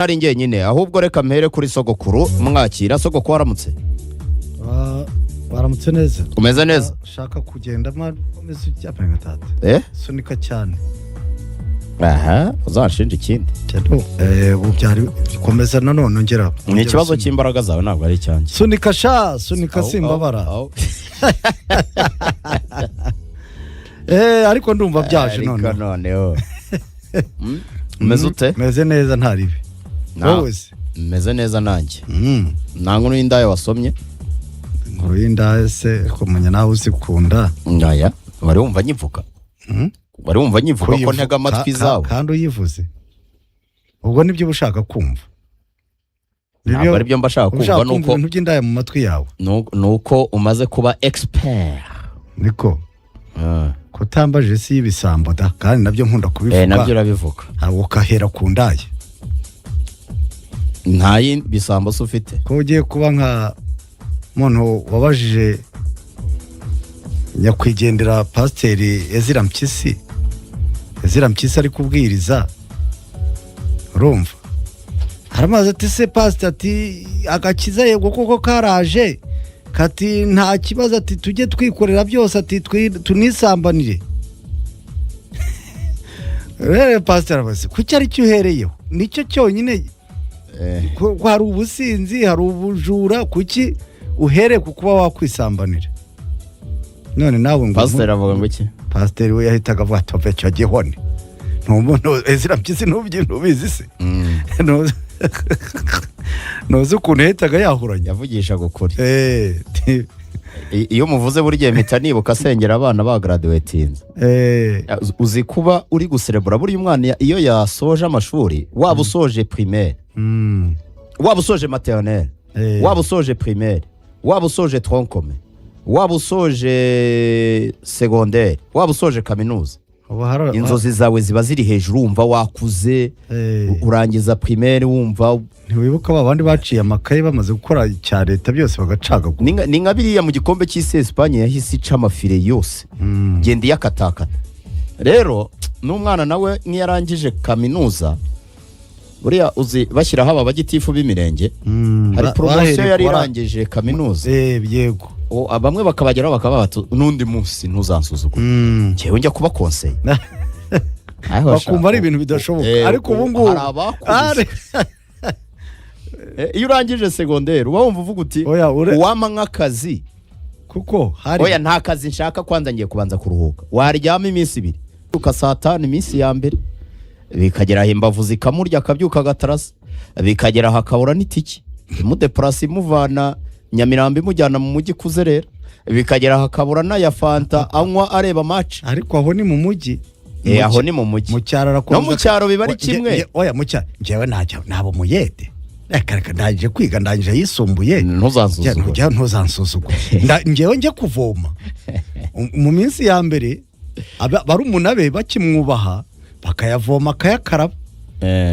Ari njyenyine, ahubwo reka mpere kuri sogokuru mwakira. Sogokuru, waramutse? Baramutse neza. Umeze neza? Shaka kugenda umeze ujya nka tata. Eh. Sunika cyane. Aha uzanshinja ikindi. Ubu byari komeza nanone ongera. Ni ikibazo cy'imbaraga zawe, ntabwo ari icyanjye. Sunika sha, sunika. Aho, simbabara. aho, Ariko ndumva byaje. Ariko none noneho umeze ute? Meze neza, nta ribi. Wowe se? Meze neza nanjye. Nta nkuru y'indaya wasomye? Inkuru y'indaya se, kumenya nawe uzikunda. Ngaya, wari wumva nyivuga? Wari wumva nyivuga ko ntega amatwi zawe? Kandi uyivuze, ubwo nibyo uba ushaka kumva. Ntabwo ari byo mba nshaka Uba kumva. ushaka kumva Nuko ibintu by'indaya mu matwi yawe. Nuko umaze kuba expert. Niko kutambajije isi y'ibisambo da, kandi nabyo nkunda kubivuga. Nabyo urabivuga. Ntabwo ukahera ku ndaya. Nta bisambo se ufite? Ko ugiye kuba nka muntu wabajije nyakwigendera Pasiteri Ezira Mpyisi. Ezira Mpyisi ari kubwiriza, urumva haramaze ati: "Se pasiteri," ati, "agakiza yego koko karaje," kati, "nta kibazo," ati, "tujye twikorera byose," ati, "tunisambanire." Rero pasiteri abaze kuki aricyo uhereyeho, nicyo cyonyine. Ko hari ubusinzi, hari ubujura, kuki uhereye ku kuba wakwisambanira? None nawe ngo Pasiteri avuga ngo iki? Pasiteri we yahitaga avuga ati: "Ove cyo gihone." Ntubona Ezira Mpyisi, ntubizi se? Ntuzi ukuntu yahitaga yahuranya. Yavugishaga ukuri. Eh, Iyo muvuze buri gihe mpita nibuka asengera abana ba graduatinze. Uzi kuba uri guserebura buriya umwana iyo yasoje amashuri, waba usoje primaire, waba usoje maternelle, waba usoje primaire, waba usoje tronc commun, waba usoje secondaire, waba usoje kaminuza, ubu hari inzozi zawe ziba ziri hejuru, wumva wakuze. Urangiza primaire wumva Ntiwibuka ba bandi baciye amakaye bamaze gukora icya leta byose bagacagagura? Ni nka biriya mu gikombe cy'isi, Espagne yahise ica amafire yose, genda iyakatakata. Rero n'umwana nawe nk'iyo arangije kaminuza, buriya uzi bashyiraho aba bagitifu b'imirenge, hari poromosiyo bahereye yari kubara irangije kaminuza. Yego. Bamwe bakabageraho bakaba bati: "N'undi munsi ntuzansuzugure, njyewe njya kuba konseye." Bakumva ari ibintu bidashoboka. Ariko ubu ngubu hari abakubise. Iyo urangije segonderi uba wumva uvuga uti: Oya, "Uwampa nk'akazi." Kuko hari "Oya, nta kazi nshaka, kwanza ngiye kubanza kuruhuka." Waryama iminsi 2, uka saa 5 iminsi ya mbere, bikagera aho imbavu zikamurya, akabyuka agatarasa, bikagera aho akabura n'itike imudeparasi imuvana Nyamirambo imujyana mu mujyi kuzerera, bikagera aho akabura n'aya fanta anywa areba match. Ariko aho ni mu mujyi. Aho ni mu mujyi. Mu cyaro arakomeza. No mu cyaro biba ari kimwe. Oya, mu cyaro njyewe najya naba umuyede. Reka reka, ndangije kwiga, ndangije ayisumbuye. Ntuzansuzugure. Njya ntuzansuzugure. Njyewe njya kuvoma. Mu minsi ya mbere barumuna be bakimwubaha bakayavoma akayakaraba,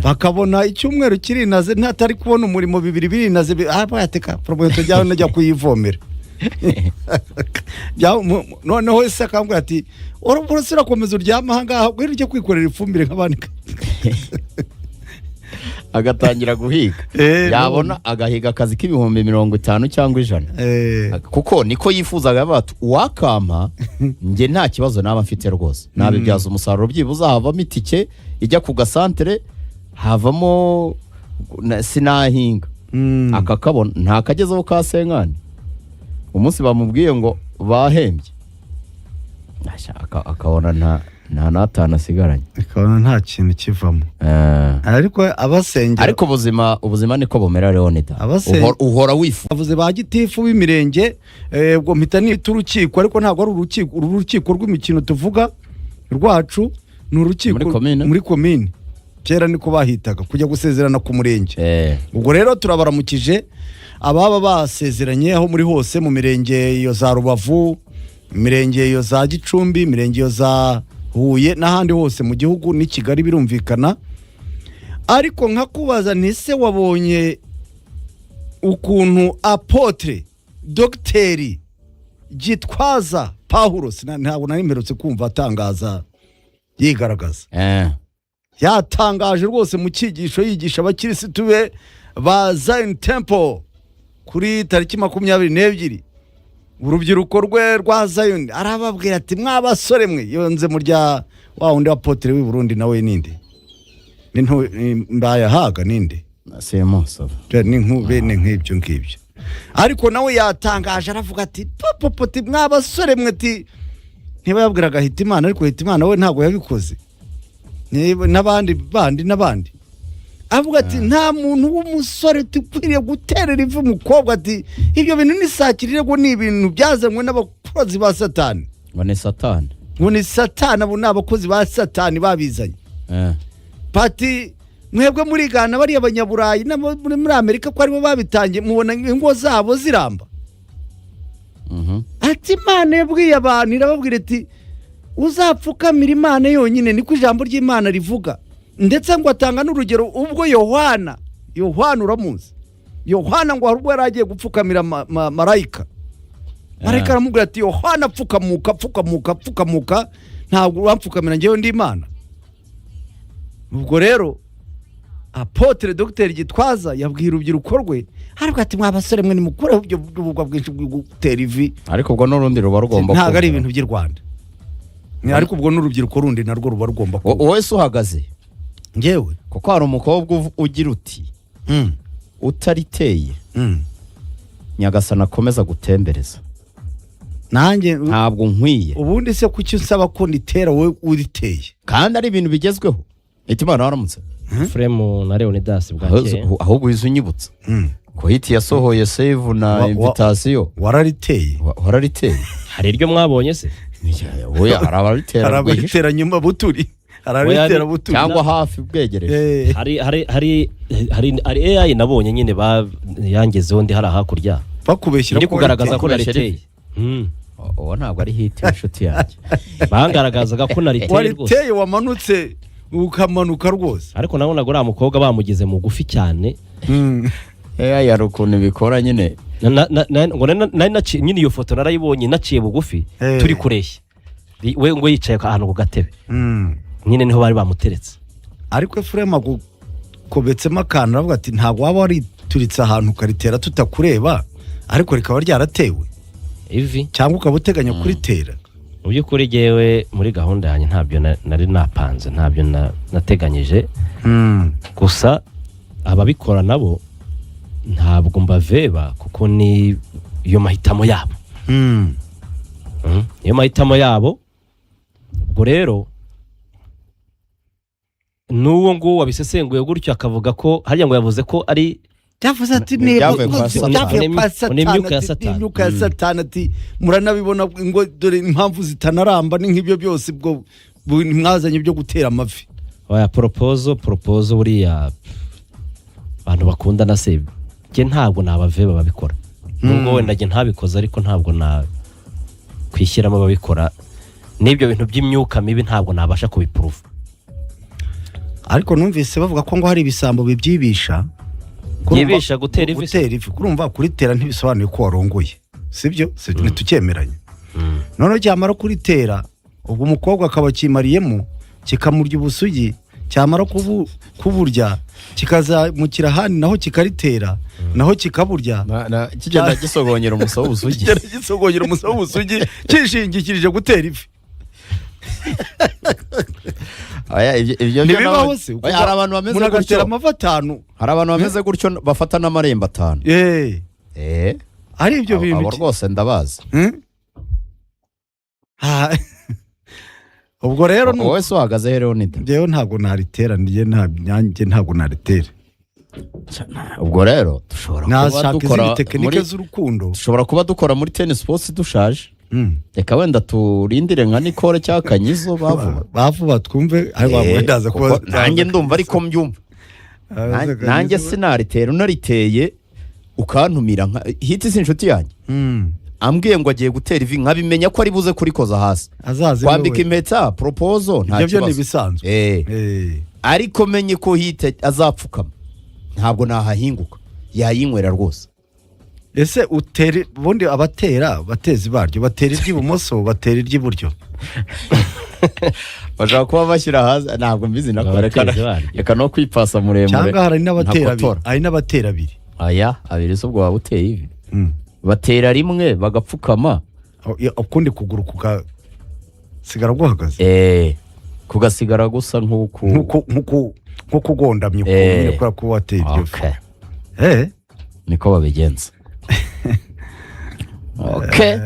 bakabona icyumweru kirinaze ntatari kubona umurimo, bibiri birinaze, bayateka poromoto jyawe najya kuyivomera. Noneho se akambwira ati: "Uretse urakomeza uryama aha ngaha, ngwino ujye kwikorera ifumbire nk'abandi." Agatangira guhiga. Yabona agahiga akazi k'50,000 cyangwa 100, kuko niko yifuzaga. Bati: "Uwakampa njye nta kibazo naba mfite rwose, nabibyaza umusaruro, byibuze havamo itike ijya ku gasantere, havamo sinahinga." Akakabona ntakagezeho ka senkani. Umunsi bamubwiye ngo bahembye, Asha, akabona nta n'atanu asigaranye. Akabona nta kintu kivamo. Ariko abasengera Ariko ubuzima niko bumera, Leonida. Uhora wifuza. Bavuze ba gitifu b'imirenge, ubwo mpita nita urukiko, ariko ntabwo ari urukiko. Uru rukiko rw'imikino tuvuga rwacu ni urukiko Muri komine? Muri komine, kera niko bahitaga kujya gusezerana ku murenge. Ubwo rero turabaramukije ababa basezeranye aho muri hose mu mirenge iyo za Rubavu, imirenge iyo za Gicumbi, imirenge iyo za Huye n'ahandi hose mu gihugu n'i Kigali birumvikana. Ariko nkakubaza ntise wabonye ukuntu Apôtre Dogiteri Gitwaza Pahulo, ntabwo nari mperutse kumva atangaza yigaragaza. Yatangaje rwose mu cyigisho yigisha abakirisitu be ba Zion Temple kuri tariki 22, urubyiruko rwe rwa Zion, arababwira ati: "Mwa basore mwe," yonze mu rya wa wundi wa apôtre w'i Burundi, nawe ninde? Mbayahaga ninde? Semusaba. Ni bene nk'ibyo ngibyo, ariko nawe yatangaje aravuga ati: "Popopoti, mwa basore mwe," ati niba yabwiraga Hitimana, ariko Hitimana we ntabwo yabikoze. N'abandi bandi n'abandi, avuga ati: "Nta muntu w'umusore ukwiriye guterera ivi umukobwa," ati: "Ibyo bintu ni sacrilège, ni ibintu byazanywe n'abakozi ba Satani." Ngo ni Satani? Ngo ni Satani, abo ni abakozi ba Satani babizanye. Pati mwebwe murigana bariya banyaburayi n'abo muri Amerika ko aribo babitangiye, mubona ingo zabo ziramba. Ati: "Imana yabwiye abantu, irababwira iti: 'Uzapfukamira Imana yonyine,' niko ijambo ry'Imana rivuga." Ndetse ngo atanga n'urugero ubwo Yohana, uramuzi Yohana, ngo hari ubwo yari agiye gupfukamira marayika, marayika aramubwira ati: "Yohana, pfukamuka, pfukamuka, pfukamuka, ntabwo uramfukamira njyewe ndi Imana." Ubwo rero apôtre Dogiteri Gitwaza yabwiye urubyiruko rwe, ariko ati: "Mwa basore mwe, nimukureho ibyo by'ubugwa bwinshi bwo gutera ivi." Ariko ubwo n'urundi ruba rugomba Ntabwo ari kumva. ibintu by'i Rwanda. Ariko ubwo n'urubyiruko rundi narwo ruba rugomba kuba. Wowe se uhagaze? Njyewe? Kuko hari umukobwa ugira uti: "Utariteye, Nyagasana akomeza gutembereza." Nanjye Ntabwo nkwiye. Ubundi se kuki usaba ko nitera wowe uriteye? Kandi ari ibintu bigezweho. Hitimana, waramutse. Fremu na Leonidas, bwakeye. Ahubwo uhise unyibutsa ko Hiti yasohoye save na invitation. Warariteye? Warariteye? Hari iryo mwabonye se? Oya, hari abaritera Hari rwihishwa. abaritera nyuma buturi, hari abaritera buturi. Cyangwa hafi bwegereje. Hari AI nabonye nyine ba yangezeho ndi hari hakurya. Bakubeshyira Iri ko kugaragaza ko Wariteye. nariteye. Uwo ntabwo ari Hiti inshuti yanjye. Bangaragazaga ko nariteye rwose. Wariteye, wamanutse ukamanuka rwose. Ariko nabonaga uriya mukobwa bamugize mugufi cyane. AI hari ukuntu ibikora nyine. Ngo nari nyine iyo foto narayibonye naciye bugufi. Turi kureshya, we ngo yicaye ahantu ku gatebe. Nyine niho bari bamuteretse. Ariko Efuremu agukobetsemo akantu, aravuga ati: "Ntabwo waba warituritse ahantu ukaritera tutakureba, ariko rikaba ryaratewe?" Ivi? Cyangwa ukaba uteganya kuritera? Mu by'ukuri jyewe muri gahunda yanjye ntabyo nari napanze, ntabyo nateganyije. Gusa ababikora nabo ntabwo mbaveba, kuko ni yo mahitamo yabo. Niyo mahitamo yabo. Ubwo rero n'uwo nguwo wabisesenguye gutyo akavuga ko harya ngo yavuze ko ari Byavuze ati Ni ibyavuye kwa Satani. Byavuye kwa Ni Satani. imyuka ya Ati, Satani. ni imyuka ya Satani. Ati: "Muranabibona ngo dore impamvu zitanaramba ni nk'ibyo byose, ubwo mwazanye byo gutera amavi." Oya, proposal buriya abantu bakundana se, njye ntabwo nabaveba babikora, nubwo wenda njye ntabikoze, ariko ntabwo na kwishyiramo ababikora n'ibyo bintu by'imyuka mibi, ntabwo nabasha kubipuruva. Ariko numvise bavuga ko ngo hari ibisambo bibyibisha. Byibisha gutera ivi se? Gutera ivi. Kurumva kuritera ntibisobanuye ko warongoye, sibyo? Ntitucyemeranya? Noneho cyamara kuritera, ubwo umukobwa akaba akimariyemo, kikamurya ubusugi, cyamara kuburya kikazamukira ahandi, naho kikaritera, naho kikaburya. Kigenda gisogongera umusobe w'ubusugi. Kigenda gisogongera umusobe w'ubusugi cyishingikirije gutera ivi. Oya, ibyo byo Ntibibaho se? Oya, hari abantu bameze Umuntu agatera gutyo. amavi atanu. Hari abantu bameze gutyo bafata n'amarembo atanu. Ari ibyo bintu Abo rwose ndabazi. Hmm? Ah, ubwo rero Wowe se uhagaze he, Leonida? Njyewe ntabwo naritera, njye nanjye ntabwo naritera. Ubwo rero dushobora kuba Nashaka dukora izindi tekinike muri z'urukundo. Dushobora kuba dukora muri Ten Sports dushaje. Reka wenda turindire nka Nicole cyangwa Kanyizo bavuba. Bavuba twumve ariko ndaza Kuko kuba nanjye ndumva ariko mbyumva. Nanjye sinaritera, unariteye ukantumira nka Hiti si inshuti yanjye. Ambwiye ngo agiye gutera ivi, nkabimenya ko ari buze kurikoza hasi. Azaze. Kwambika Wewe. impeta, proposal, nta Ibyo byo ni kibazo. ibisanzwe. Ariko menye ko Hiti azapfukama, ntabwo nahahinguka, yayinywera rwose. Ese utere ubundi abatera, abatezi baryo batera iry'ibumoso, batera iry'iburyo? Bashobora kuba bashyira hasi, ntabwo mbizi nako. Reka Abatezi baryo. reka no kwipasa muremure. Cyangwa hari n'abatera abiri. Ntakotora. Hari n'abatera abiri. Aya abiri se ubwo waba uteye ivi? Mm. Batera rimwe bagapfukama. Ukundi kuguru kugasigara guhagaze. Kugasigara gusa nk'uku Nk'uko ugondamye ukuntu nyine, kubera ko wateye iryo vi. Okay. Niko babigenza, okay.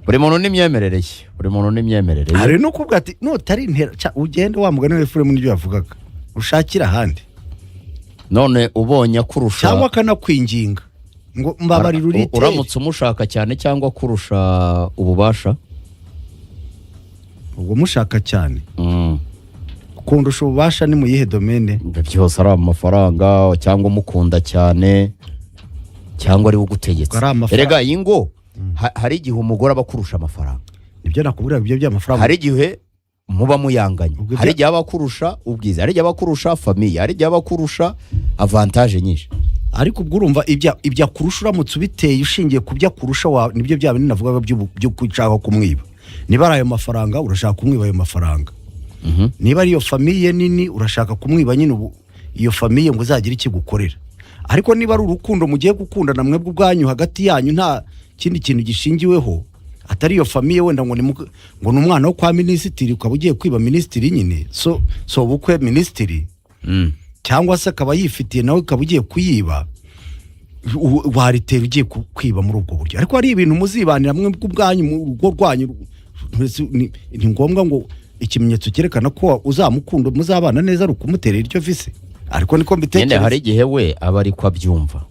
Buri muntu n'imyemerere ye, buri muntu n'imyemerere ye. Hari no kuvuga ati nutari intera ugende, wa mugani wa Efuremu n'ibyo yavugaga, ushakire ahandi. None ubonye akurusha Cyangwa akanakwinginga ngo mbabarira uritere. Uramutse umushaka cyane cyangwa akurusha ububasha? Ubwo mushaka cyane kundusha ububasha ni mu yihe domaine? Ibyo byose, ari amafaranga cyangwa umukunda cyane cyangwa ari we ugutegetse. Ari amafaranga. Erega iyi ngo hari igihe umugore aba akurusha amafaranga. Nibyo nakubwira, ibyo by'amafaranga. Hari igihe muba muyanganye. Ubwo Hari igihe aba akurusha ubwiza, hari igihe aba akurusha famille, hari igihe aba akurusha avantage nyinshi. Ariko ubwo urumva ibyo akurusha, uramutse ubiteye ushingiye ku byo akurusha, nibyo bya bindi navugaga byo gushaka kumwiba. Niba ari ayo mafaranga, urashaka kumwiba ayo mafaranga. Niba ari iyo famille nini, urashaka kumwiba nyine ubu iyo famille ngo uzagire ikigukorera. Ariko niba ari urukundo mugiye gukundana mwebwe ubwanyu hagati yanyu, nta kindi kintu gishingiweho atari iyo famille, wenda ngo ni ngo ni umwana wo kwa minisitiri, ukaba ugiye kwiba minisitiri nyine, so ubukwe minisitiri, cyangwa se akaba yifitiye nawe ukaba ugiye kuyiba, waritera ugiye kwiba muri ubwo buryo. Ariko hari ibintu muzibanira mwe ubwanyu mu rugo rwanyu, ni ngombwa ngo ikimenyetso cyerekana ko uzamukunda, muzabana neza, ari ukumuterera iryo vise? Ariko niko Nyine mbitekereza. hari igihe we aba ariko abyumva,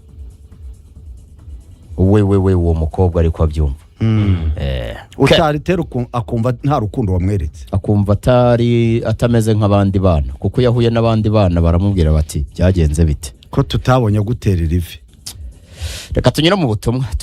we uwo mukobwa ariko abyumva. Utaritera akumva nta rukundo wamweretse. Akumva atari atameze nk'abandi bana, kuko iyo ahuye n'abandi bana baramubwira bati: "Byagenze bite?" Ko tutabonye aguterera ivi? Reka tunyure mu butumwa.